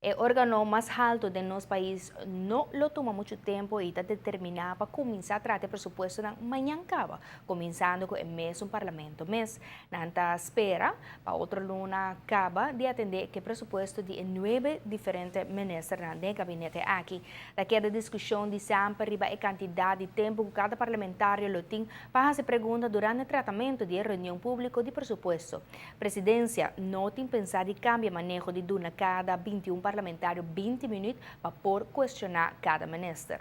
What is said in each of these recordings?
E organo mas halto den nos pais no lo tuma mucho tempo y ta determina pa cuminsa trata e presupuestonan mañan caba, cuminsando cu e mesun Parlamento mes. Nan ta spera pa otro luna caba di atende cu e presupuesto di e nuebe diferente ministernan den e gabinete aki. Ta keda discusion di semper riba e cantidad di tempo cu cada parlamentario lo tin pa haci pregunta durante e tratamento di e reunion publico di presupuesto. Presidencia no tin pensa di cambia maneho di duna cada 21 parlamentario 20 minuut pa por cuestiona cada minister.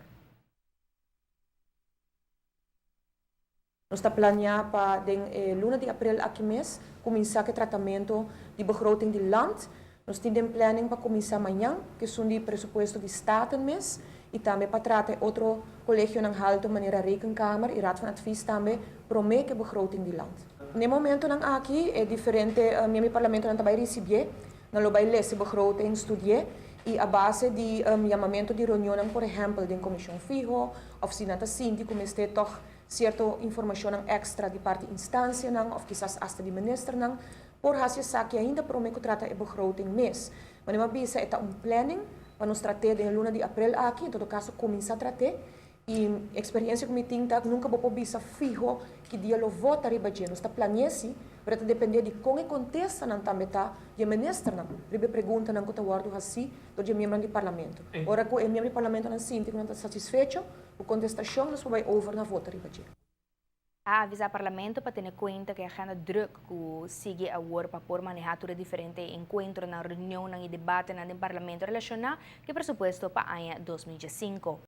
Nos ta planea pa den e luna di aprel aki mes cuminsa cu e tratamento di begroting di land. Nos tin den planning pa cuminsa mañan cu esun di presupuesto di Staten mes y tambe pa trata e otro colegionan halto manera Rekenkamer y Raad van Advies tambe prome cu e begroting di land. Na e momentonan aki e diferente miembro di parlamentonan ta bay ricibié, nan lo bay lesa e begroting, studié y a base di yamamento di reunionnan por ehempel den comision fiho of si nan ta sinti cu mester tog cierto informacionnan extra di parti instancianan of kisas hasta di ministernan, por haci esaki ainda prome cu trata e begroting mes. Manera mi a bisa e ta un planning pa nos trat'é den e luna di aprel aki, en todo caso cuminsa trat'é y experiencia cu mi tin ta nunca bo por bisa fiho ki dia lo vota riba dje. Nos ta plani'é si, pero e ta depende di con e contestanan tambe ta di e ministernan riba e preguntanan cu ta wordo haci dor di e miembronan di parlamento. Ora cu e miembro di parlamentonan sinti cu nan ta satisfecho cu contestacion nos por bay over na vota riba dje. A avisa Parlamento pa tene cuenta cu e agenda druk cu sigui awor pa por maneha tur e diferente encuentronan, reunionnan y debatenan den Parlamento relaciona cu e presupuesto pa aña 2015.